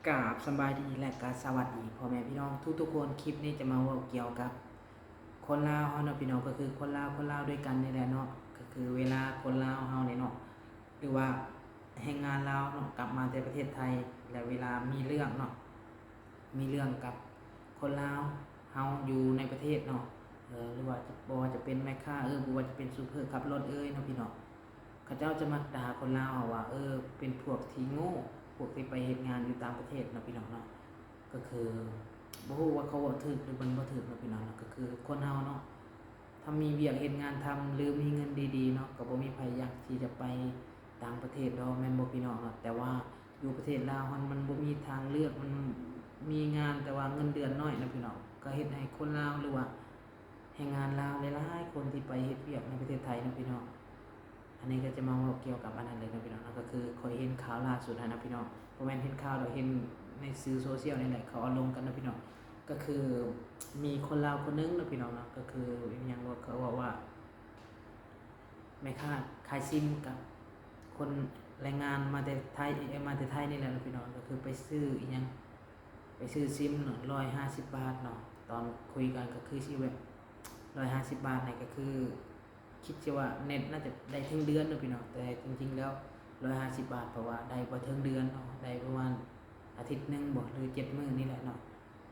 ກາບສະບາຍດີ ແລະ ກະສະຫວັດດີພໍ່ແມ່ພີ່ນ້ອງທຸກໆຄົນ. ຄລິບນີ້ຈະມາເວົ້າກ່ຽວກັບຄົນລາວເຮົາເນາະພີ່ນ້ອງ, ກໍຄືຄົນລາວ ຄົນລາວດ້ວຍກັນນີ້ແຫຼະເນາະ. ກໍຄືເວລາຄົນລາວເຮົານີ້ເນາະ ຫຼືວ່າແຮງງານລາວເນາະ ກັບມາແຕ່ປະເທດໄທ ແລະ ເວລາມີເລື່ອງເນາະ ມີເລື່ອງກັບຄົນລາວເຮົາຢູ່ໃນປະເທດເນາະ ເອີ ຫຼືວ່າຈະ ບໍ່ວ່າຈະເປັນແມ່ຄ້າເອີຍ ບໍ່ວ່າຈະເປັນໂຊເຟີຂັບລົດເອີຍເນາະພີ່ນ້ອງ, ເຂົາເຈົ້າຈະມັກດ່າຄົນລາວເຮົາວ່າ ເອີ ເປັນພວກທີ່ໂງ່ ພວກທີ່ໄປເຮັດງານຢູ່ຕ່າງປະເທດເນາະພີ່ນ້ອງເນາະ. ກໍຄືບໍ່ຮູ້ວ່າເຂົາເວົ້າຖືກ ຫຼື ມັນບໍ່ຖືກເນາະພີ່ນ້ອງເນາະ. ກໍຄືຄົນເຮົາເນາະ ຖ້າມີວຽກເຮັດງານທຳ ຫຼື ມີເງິນດີໆເນາະ ກໍບໍ່ມີໃຜຢາກທີ່ຈະໄປຕ່າງປະເທດດອກ ແມ່ນບໍ່ພີ່ນ້ອງເນາະ? ແຕ່ວ່າຢູ່ປະເທດລາວຫັ້ນ ມັນບໍ່ມີທາງເລືອກ ມັນມີງານ ແຕ່ວ່າເງິນເດືອນໜ້ອຍເນາະພີ່ນ້ອງ, ກໍເຮັດໃຫ້ຄົນລາວ ຫຼື ວ່າແຮງງານລາວຫຼາຍໆຄົນທີ່ໄປເຮັດວຽກໃນປະເທດໄທເນາະພີ່ນ້ອງ. ອັນນີ້ກໍຈະມາເວົ້າກ່ຽວກັບອັນນັ້ນເລີຍເນາະພີ່ນ້ອງເນາະ. ກໍຄືຂ້ອຍເຫັນຂ່າວລ່າສຸດຫັ້ນນະພີ່ນ້ອງ, ບໍ່ແມ່ນເຫັນຂ່າວດອກ ເຫັນໃນສື່ໂຊຊຽວນີ້ແຫຼະ ເຂົາເອົາລົງກັນເນາະພີ່ນ້ອງ. ກໍຄືມີຄົນລາວຄົນໜຶ່ງເນາະພີ່ນ້ອງເນາະ ກໍຄືອີຫຍັງ ເຂົາເວົ້າວ່າ ແມ່ຄ້າຂາຍຊິມກັບຄົນແຮງງານມາແຕ່ໄທ ເອີ ມາແຕ່ໄທນີ້ແຫຼະເນາະພີ່ນ້ອງ. ກໍຄືໄປຊື້ອີຫຍັງ ໄປຊື້ຊິມເນາະ ຮ້ອຍຫ້າສິບບາດເນາະ, ຕອນຄຸຍກັນກໍຄືຊິແບບ ຮ້ອຍຫ້າສິບບາດນີ້ ກໍຄືຄິດຊິວ່າເນັດໜ້າຈະໄດ້ເຖິງເດືອນເນາະພີ່ນ້ອງ, ແຕ່ຈິງໆແລ້ວ ຮ້ອຍຫ້າສິບບາດ ເພາະວ່າໄດ້ບໍ່ເຖິງເດືອນເນາະ ໄດ້ປະມານອາທິດໜຶ່ງບໍ ຫຼື ເຈັດມື້ນີ້ແຫຼະເນາະ.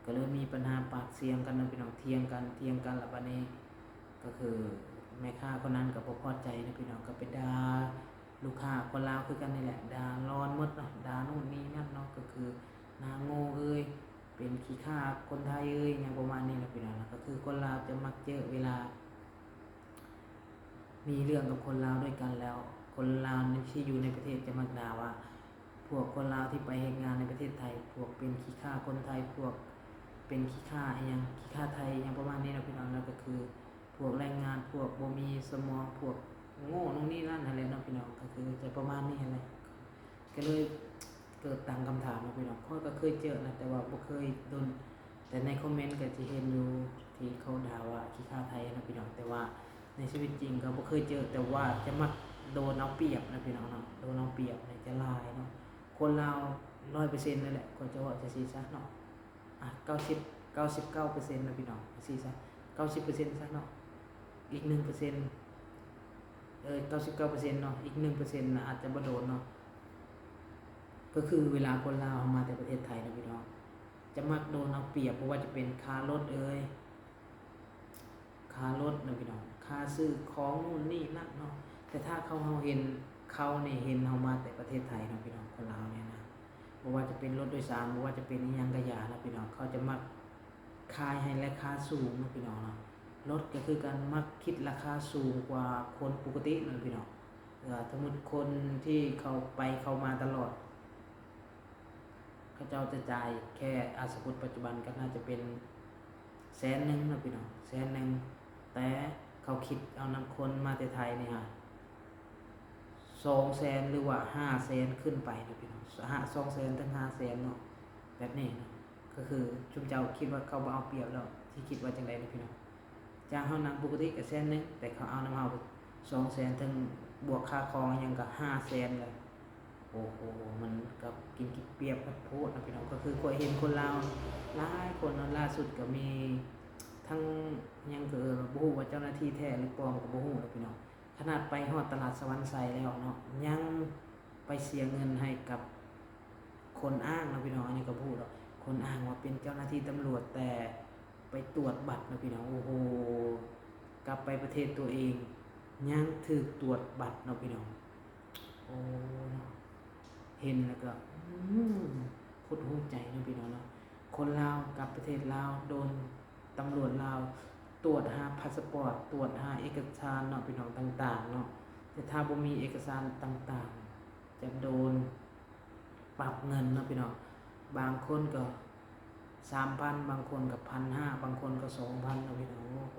ກໍເລີຍມີບັນຫາປາກສຽງກັນເນາະພີ່ນ້ອງ, ຖຽງກັນ ຖຽງກັນ ແລ້ວບາດນີ້ກໍຄືແມ່ຄ້າຄົນນັ້ນກໍບໍ່ພໍໃຈເນາະພີ່ນ້ອງ, ກໍໄປດ່າລູກຄ້າຄົນລາວຄືກັນນີ້ແຫຼະ, ດ່າລອນໝົດເນາະ ດ່າໂນ່ນນີ້ນັ້ນເນາະ. ກໍຄືນາງໂງ່ເອີຍ ເປັນຂີ້ຂ້າຄົນໄທເອີຍ ຫຍັງປະມານນີ້ເນາະພີ່ນ້ອງເນາະ. ກໍຄືຄົນລາວຈະມັກເຈີເວລາ ມີເລື່ອງກັບຄົນລາວດ້ວຍກັນແລ້ວ ຄົນລາວທີ່ຢູ່ໃນປະເທດຈະມັກດ່າວ່າ ພວກຄົນລາວທີ່ໄປເຮັດງານໃນປະເທດໄທ ພວກເປັນຂີ້ຂ້າຄົນໄທ ພວກເປັນຂີ້ຂ້າອີຫຍັງ ຂີ້ຂ້າໄທອີຫຍັງປະມານນີ້ເນາະພີ່ນ້ອງເນາະ. ກໍຄືພວກແຮງງານ ພວກບໍ່ມີສະໝອງ ພວກໂງ່ໂນ່ນນີ້ນັ້ນຫັ້ນແຫຼະເນາະພີ່ນ້ອງ, ກໍຄືຈະປະມານນີ້ຫັ້ນແຫຼະ. ກໍເລີຍເກີດຕັ້ງຄຳຖາມເນາະພີ່ນ້ອງ, ຂ້ອຍກໍເຄີຍເຈີນະ ແຕ່ວ່າບໍ່ເຄີຍດົນ ແຕ່ໃນຄອມເມັນກໍຈະເຫັນຢູ່ທີ່ເຂົາດ່າວ່າຂີ້ຂ້າໄທເນາະພີ່ນ້ອງ, ແຕ່ວ່າໃນຊີວິດຈິງກໍບໍ່ເຄີຍເຈີ ແຕ່ວ່າຈະມັກໂດນເອົາປຽບເນາະພີ່ນ້ອງເນາະ, ໂດນເອົາປຽບນີ້ຈະຫຼາຍເນາະ. ຄົນລາວຮ້ອຍເປີເຊັນນັ້ນແຫຼະ ຂ້ອຍຈະເວົ້າຈັ່ງຊີ້ຊະເນາະ, ອາ ເກົ້າສິບ ເກົ້າສິບເກົ້າເປີເຊັນເນາະພີ່ນ້ອງ ຈັ່ງຊີ້ຊະ ເກົ້າສິບເປີເຊັນຊະເນາະ, ອີກໜຶ່ງເປີເຊັນ ເອີ ເກົ້າສິບເກົ້າເປີເຊັນເນາະ ອີກໜຶ່ງເປີເຊັນນະ ອາດຈະບໍ່ໂດນເນາະ. ກໍຄືເວລາຄົນລາວເຮົາມາແຕ່ປະເທດໄທເນາະພີ່ນ້ອງ ຈະມັກໂດນເອົາປຽບ ບໍ່ວ່າຈະເປັນຄ່າລົດເອີຍ ຄ່າລົດເນາະພີ່ນ້ອງ ຄ່າຊື້ຂອງໂນ່ນນີ້ນັ້ນເນາະ. ແຕ່ຖ້າເຂົາ ເຮົາເຫັນ ເຂົານີ້ເຫັນເຮົາມາແຕ່ປະເທດໄທເນາະພີ່ນ້ອງ ຄົນລາວນີ້ນະ ບໍ່ວ່າຈະເປັນລົດໂດຍສານ ບໍ່ວ່າຈະເປັນອີ່ຫຍັງກະຢ່າເນາະພີ່ນ້ອງ ເຂົາຈະມັກ ຂາຍໃຫ້ລາຄາສູງເນາະພີ່ນ້ອງເນາະ. ລົດກໍຄືກັນ ມັກຄິດລາຄາສູງກວ່າຄົນປົກກະຕິເນາະພີ່ນ້ອງ. ເອີ ສົມມຸດຄົນທີ່ເຂົາໄປເຂົາມາຕະຫຼອດ ເຂົາເຈົ້າຈະຈ່າຍແຄ່ ອາ ສົມມຸດປັດຈຸບັນກໍໜ້າຈະເປັນແສນໜຶ່ງເນາະພີ່ນ້ອງ ແສນໜຶ່ງ ແຕ່ເຂົາຄິດເອົານຳຄົນມາແຕ່ໄທນີ້ຫາ ສອງແສນ ຫຼືວ່າຫ້າແສນຂຶ້ນໄປເນາະພີ່ນ້ອງ ຫ້າ ສອງແສນເຖິງຫ້າແສນເນາະ ແບບນີ້ເນາະ. ກໍຄືຊຸມເຈົ້າຄິດວ່າເຂົາບໍ່ເອົາປຽບແລ້ວ ຊິຄິດວ່າຈັ່ງໃດເນາະພີ່ນ້ອງ? ຈາກເຮົານັ່ງປົກກະຕິກໍແສນໜຶ່ງ ແຕ່ເຂົາເອົານຳເຮົາສອງແສນ ເຖິງບວກຄ່າຄອງອີ່ຫຍັງກໍຫ້າແສນແລ້ວ. ໂອ້ໂຫ ມັນກໍກິນກິນປຽບກັນໂພດເນາະພີ່ນ້ອງ. ກໍຄືຂ້ອຍເຫັນຄົນລາວຫຼາຍຄົນເນາະ ລ່າສຸດກໍມີທັງຫຍັງກໍ ເອີ ບໍ່ຮູ້ວ່າເຈົ້າໜ້າທີ່ແທ້ຫຼືປອມກໍບໍ່ຮູ້ເນາະພີ່ນ້ອງ. ຂະໜາດໄປຮອດຕະຫຼາດສະຫວັນໄຊແລ້ວເນາະ ຍັງໄປເສຍເງິນໃຫ້ກັບຄົນອ້າງເນາະພີ່ນ້ອງ. ອັນນີ້ກໍບໍ່ຮູ້ດອກ ຄົນອ້າງວ່າເປັນເຈົ້າໜ້າທີ່ຕຳຫຼວດ ແຕ່ໄປຕວດບັດເນາະພີ່ນ້ອງ. ໂອ້ໂຫ ກັບໄປປະເທດຕົວເອງຍັງຖືກຕວດບັດເນາະພີ່ນ້ອງ. ໂອ້ ເນາະ ເຫັນແລ້ວກໍ ອືມ ຫົດຫູ່ໃຈເນາະພີ່ນ້ອງເນາະ. ຄົນລາວກັບປະເທດລາວ ໂດນຕຳຫຼວດລາວຕວດຫາພາສະປອດ ຕວດຫາເອກະສານເນາະພີ່ນ້ອງ ຕ່າງໆເນາະ. ແຕ່ຖ້າບໍ່ມີເອກະສານຕ່າງໆ ຈະໂດນປັບເງິນເນາະພີ່ນ້ອງ. ບາງຄົນກໍສາມພັນ ບາງຄົນກໍພັນຫ້າ ບາງຄົນກໍສອງພັນເນາະພີ່ນ້ອງ. ໂອ້ໂຫ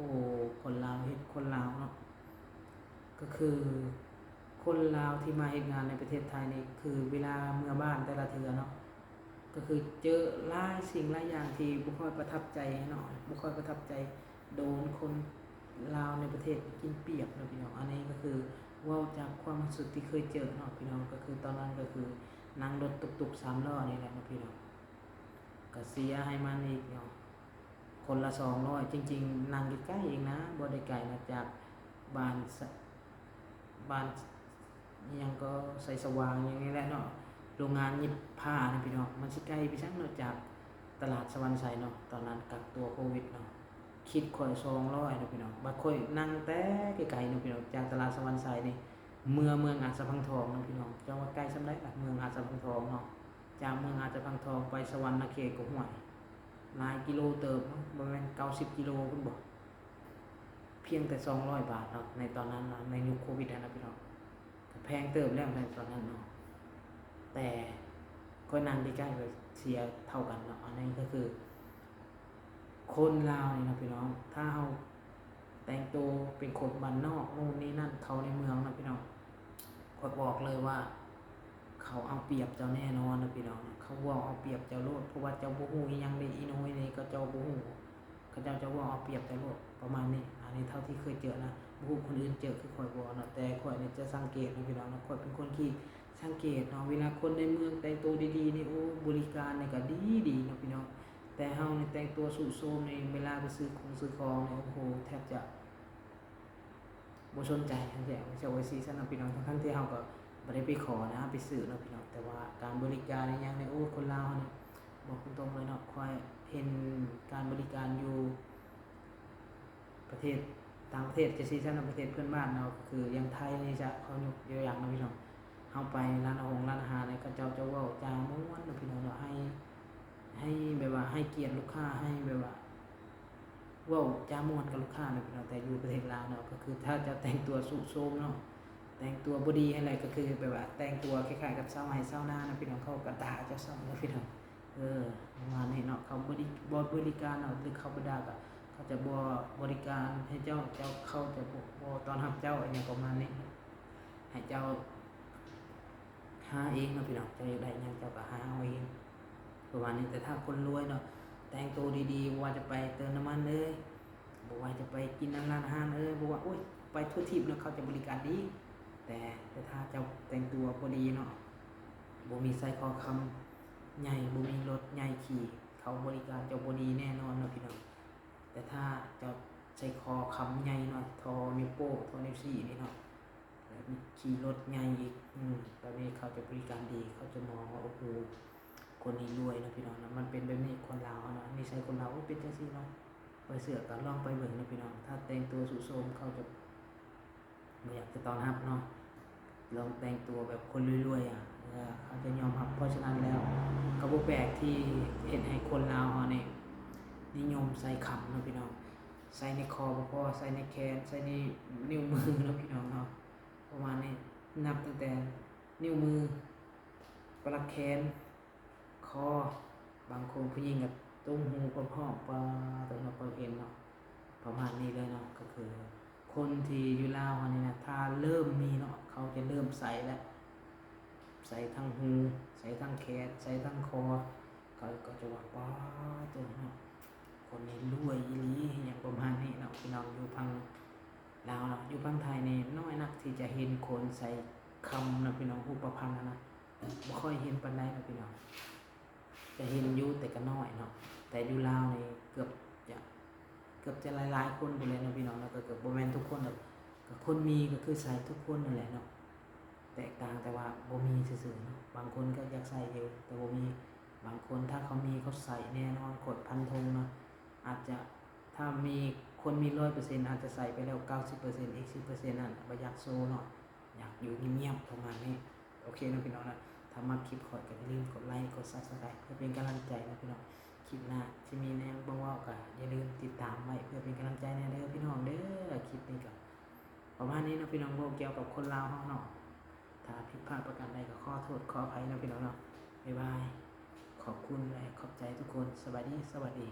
ຄົນລາວເຮັດຄົນລາວເນາະ. ກໍຄືຄົນລາວທີ່ມາເຮັດງານໃນປະເທດໄທນີ້ ຄືເວລາເມືອບ້ານແຕ່ລະເທື່ອເນາະ ກໍຄືເຈີຫຼາຍສິ່ງຫຼາຍຢ່າງທີ່ບໍ່ຄ່ອຍປະທັບໃຈເນາະ ບໍ່ຄ່ອຍປະທັບໃຈ. ໂດນຄົນລາວໃນປະເທດກິນປຽບເນາະພີ່ນ້ອງ. ອັນນີ້ກໍຄືເວົ້າຈາກຄວາມຮູ້ສຶກທີ່ເຄີຍເຈີເນາະພີ່ນ້ອງ. ກໍຄືຕອນນັ້ນກໍຄືນັ່ງລົດຕຸກໆສາມລໍ້ນີ້ແຫຼະເນາະພີ່ນ້ອງ. ເສຍໃຫ້ມັນອີກເນາະ ຄົນລະສອງຮ້ອຍ. ຈິງໆ ນັ່ງໃກ້ໆ ເອງນະ ບໍ່ໄດ້ໄກນະ ຈາກບ້ານ ສະ ບ້ານ ອີ່ຫຍັງກໍ ໄຊສະຫວ່າງ ອີ່ຫຍັງນີ້ແຫຼະເນາະ ໂຮງງານຫຍິບຜ້ານີ້ພີ່ນ້ອງ. ມັນຊິໄກໄປສັງເນາະ ຈາກຕະຫຼາດສະຫວັນໄຊເນາະ. ຕອນນັ້ນກັກຕົວໂຄວິດເນາະ ຄິດຂ້ອຍສອງຮ້ອຍເນາະພີ່ນ້ອງ. ບາດຂ້ອຍນັ່ງແຕ່ໄກໆເນາະພີ່ນ້ອງ ຈາກຕະຫຼາດສະຫວັນໄຊນີ້ ເມືອເມືອງອາດສະພັງທອງເນາະພີ່ນ້ອງ. ເຈົ້າວ່າໄກສ່ຳໃດລະ ເມືອງອາດສະພັງທອງເນາະ. ຈາກເມືອງອາດສະພັງທອງໄປສະຫວັນນະເຂດກໍ ຫ້ວຍ ຫຼາຍກິໂລເຕີບເນາະ ບໍ່ແມ່ນເກົ້າສິບກິໂລພຸ້ນບໍ? ພຽງແຕ່ສອງຮ້ອຍບາດເນາະ ໃນຕອນນັ້ນເນາະ ໃນຍຸກໂຄວິດຫັ້ນນະພີ່ນ້ອງ. ກໍແພງເຕີບແລ້ວໃນຕອນນັ້ນເນາະ ແຕ່ຂ້ອຍນັ່ງໃກ້ໆ ກໍເສຍເທົ່າກັນເນາະ. ອັນນີ້ກໍຄືຄົນລາວນີ້ເນາະພີ່ນ້ອງ ຖ້າເຮົາແຕ່ງໂຕເປັນຄົນບ້ານນອກ ໂນ່ນນີ້ນັ້ນ ເຂົ້າໃນເມືອງເນາະພີ່ນ້ອງ ຂ້ອຍບອກເລີຍວ່າ ເຂົາເອົາປຽບເຈົ້າແນ່ນອນເນາະພີ່ນ້ອງ. ເຂົາເວົ້າເອົາປຽບເຈົ້າໂລດ ເພາະວ່າເຈົ້າບໍ່ຮູ້ອີ່ຫຍັງເດ້ ອີໂນ່ອີເນ່ ເຂົາເຈົ້າບໍ່ຮູ້ ເຂົາເຈົ້າຈະເວົ້າເອົາປຽບເຈົ້າໂລດ ປະມານນີ້. ອັນນີ້ເທົ່າທີ່ເຄີຍເຈີນະ ບໍ່ຮູ້ຄົນອື່ນເຈີຄືຂ້ອຍບໍ່ເນາະ ແຕ່ຂ້ອຍນີ້ຈະສັງເກດເນາະພີ່ນ້ອງເນາະ. ຂ້ອຍເປັນຄົນທີ່ສັງເກດເນາະ ເວລາຄົນໃນເມືອງແຕ່ງໂຕດີໆນີ້ ໂອ້ ບໍລິການນີ້ກໍດີໆເນາະພີ່ນ້ອງ. ແຕ່ເຮົານີ້ແຕ່ງຕົວຊຸໂຊມນີ້ ເວລາໄປຊື້ຂອງຊື້ຂອງນີ້ ໂອ້ໂຫ ແທບຈະ ບໍ່ສົນໃຈ ເຂົາເຈົ້າວ່າຊີ້ຊັ້ນເນາະພີ່ນ້ອງ. ທັງໆທີ່ເຮົາກໍບໍ່ໄດ້ໄປຂໍນະ ໄປຊື້ເນາະພີ່ນ້ອງ ແຕ່ວ່າການບໍລິການອີ່ຫຍັງນີ້ ໂອ້ ຄົນລາວເຮົານີ້ ບອກຕົງໆເລີຍເນາະ ຂ້ອຍເຫັນການບໍລິການຢູ່ປະເທດຕ່າງປະເທດ ຈັ່ງຊີ້ຊັ້ນເນາະ ປະເທດເພື່ອນບ້ານເຮົາ ຄືຢ່າງໄທນີ້ຊະ ເຂົາຍົກຕົວຢ່າງເນາະພີ່ນ້ອງ. ເຮົາໄປຮ້ານອາຫານ ຮ້ານອາຫານນີ້ ເຂົາເຈົ້າຈະເວົ້າຈາມ່ວນເນາະພີ່ນ້ອງເນາະ ໃຫ້ ໃຫ້ແບບວ່າໃຫ້ກຽດລູກຄ້າ ໃຫ້ແບບວ່າ ເວົ້າຈາມ່ວນກັບລູກຄ້າເນາະພີ່ນ້ອງ. ແຕ່ຢູ່ປະເທດລາວເນາະ ກໍຄືຖ້າເຈົ້າແຕ່ງຕົວຊຸໂຊມເນາະ ແຕ່ງຕົວບໍ່ດີຫັ້ນແຫຼະ ກໍຄືແບບວ່າແຕ່ງຕົວຄ້າຍໆກັບຊາວໄຮ່ຊາວນາເນາະພີ່ນ້ອງ ເຂົາກໍດ່າເຈົ້າຊ້ຳເນາະພີ່ນ້ອງ. ເອີ ປະມານນີ້ເນາະ ເຂົາບໍ່ດີ ບໍ່ບໍລິການເນາະ ຫຼືເຂົາບໍ່ດ່າກໍ ເຂົາຈະບໍ່ບໍລິການໃຫ້ເຈົ້າ ເຈົ້າ ເຂົາຈະບໍ່ ບໍ່ຕ້ອນຮັບເຈົ້າ ອີ່ຫຍັງປະມານນີ້. ໃຫ້ເຈົ້າຫາເອງເນາະພີ່ນ້ອງ ເຈົ້າຢາກໄດ້ຫຍັງເຈົ້າກໍຫາເອົາເອງ ປະມານນີ້. ແຕ່ຖ້າຄົນລວຍເນາະ ແຕ່ງໂຕດີໆ ບໍ່ວ່າຈະໄປເຕີມນ້ຳມັນເອີຍ ບໍ່ວ່າຈະໄປກິນນ້ຳຮ້ານອາຫານເອີຍ ບໍ່ວ່າ ໂອ້ຍ ໄປທົ່ວທີບເນາະ ເຂົາຈະບໍລິການດີ. ແຕ່ ແຕ່ຖ້າເຈົ້າແຕ່ງຕົວບໍ່ດີເນາະ ບໍ່ມີໄຊຄໍຄຳໃຫຍ່ ບໍ່ມີລົດໃຫຍ່ຂີ່ ເຂົາບໍລິການເຈົ້າບໍ່ດີແນ່ນອນເນາະພີ່ນ້ອງ. ແຕ່ຖ້າເຈົ້າໃສ່ຄໍຄຳໃຫຍ່ເນາະ ທໍ່ນິ້ວໂປ້ ທໍ່ນິ້ວຊີ້ນີ້ເນາະ ແລ້ວຂີ່ລົດໃຫຍ່ອີກ ອື ແບບນີ້ເຂົາຈະບໍລິການດີ ເຂົາຈະມອງວ່າ ໂອ້ໂຫ ຄົນນີ້ລວຍເນາະພີ່ນ້ອງເນາະ. ມັນເປັນແບບນີ້ ຄົນລາວເຮົາເນາະ ນິໄສຄົນລາວ ໂອ້ ເປັນຈັ່ງຊີ້ເນາະ. ບໍ່ເຊື່ອກໍລອງໄປເບິ່ງເນາະພີ່ນ້ອງ ຖ້າແຕ່ງຕົວຊຸໂຊມ ເຂົາຈະ ບໍ່ຢາກຈະຕ້ອນຮັບເນາະ ລອງແຕ່ງຕົວແບບຄົນລວຍໆ ອະ ເອີ ເຂົາຈະຍອມຮັບ. ເພາະສະນັ້ນແລ້ວ ກໍບໍ່ແປກທີ່ເຮັດໃຫ້ຄົນລາວເຮົານີ້ນິຍົມໃສ່ຄຳເນາະພີ່ນ້ອງ. ໃສ່ໃນຄໍບໍ່ພໍ ໃສ່ໃນແຂນ ໃສ່ໃນນິ້ວມືເນາະພີ່ນ້ອງເນາະ ປະມານນີ້. ນັບຕັ້ງແຕ່ນິ້ວມື ປະຫຼັກແຂນ ຄໍ ບາງຄົນຜູ້ຍິງກໍຕຸ້ມຫູ ປະເພາະ ປະ ຕົວເນາະ ປະເຫັນເນາະ ປະມານນີ້ເລີຍເນາະ. ກໍຄືຄົນທີ່ຢູ່ລາວເຮົານີ້ນະ ຖ້າເລີ່ມມີເນາະ ເຂົາຈະເລີ່ມໃສ່ແລ້ວ ໃສ່ທັງຫູ ໃສ່ທັງແຂນ ໃສ່ທັງຄໍ ເຂົາກໍຈະວ່າ ປ້າໂຕເນາະ ຄົນນີ້ລວຍອີ່ຫຼີ ຫຍັງປະມານນີ້ເນາະພີ່ນ້ອງ. ຢູ່ຝັ່ງລາວເນາະ ຢູ່ຝັ່ງໄທນີ້ນ້ອຍນັກທີ່ຈະເຫັນຄົນໃສ່ຄຳເນາະພີ່ນ້ອງ ຮູບປະພັນຫັ້ນນະ ບໍ່ຄ່ອຍເຫັນປານໃດເນາະພີ່ນ້ອງ. ຈະເຫັນຢູ່ແຕ່ກໍນ້ອຍເນາະ ແຕ່ຢູ່ລາວນີ້ເກືອບຈະ ເກືອບຈະຫຼາຍໆຄົນພຸ້ນແຫຼະເນາະພີ່ນ້ອງເນາະ. ກໍເກືອບບໍ່ແມ່ນທຸກຄົນດອກ ກໍຄົນມີກໍຄືໃສ່ທຸກຄົນນັ້ນແຫຼະເນາະ ແຕກຕ່າງແຕ່ວ່າບໍ່ມີຊື່ໆເນາະ. ບາງຄົນກໍຢາກໃສ່ຢູ່ແຕ່ບໍ່ມີ ບາງຄົນຖ້າເຂົາມີເຂົາໃສ່ແນ່ນອນ ຂ້ອຍຟັນທົງເນາະ. ອາດຈະ ຖ້າມີ ຄົນມີຮ້ອຍເປີເຊັນ ອາດຈະໃສ່ໄປແລ້ວເກົ້າສິບເປີເຊັນ ອີກສິບເປີເຊັນນັ້ນບໍ່ຢາກໂຊເນາະ ຢາກຢູ່ງຽບໆ ປະມານນີ້. ໂອເຄເນາະພີ່ນ້ອງເນາະ ຖ້າມັກຄລິບຂ້ອຍກໍຢ່າລືມກົດໄລ ກົດ Subscribe ເພື່ອເປັນກຳລັງໃຈເນາະພີ່ນ້ອງ. ຄລິບໜ້າຊິມີແນວຫຍັງເວົ້າກໍຢ່າລືມຕິດຕາມໄວ້ ເພື່ອເປັນກຳລັງໃຈແດ່ເດີພີ່ນ້ອງເດີ. ຄລິບນີ້ກໍປະມານນີ້ເນາະພີ່ນ້ອງ ເວົ້າກ່ຽວກັບຄົນລາວເຮົາເນາະ. ຖ້າຜິດພາດປະການໃດກໍຂໍໂທດຂໍອະໄພເນາະພີ່ນ້ອງເນາະ. ບາຍບາຍ ຂອບຄຸນ ແລະ ຂອບໃຈທຸກຄົນ. ສະບາຍດີ ສະຫວັດດີ.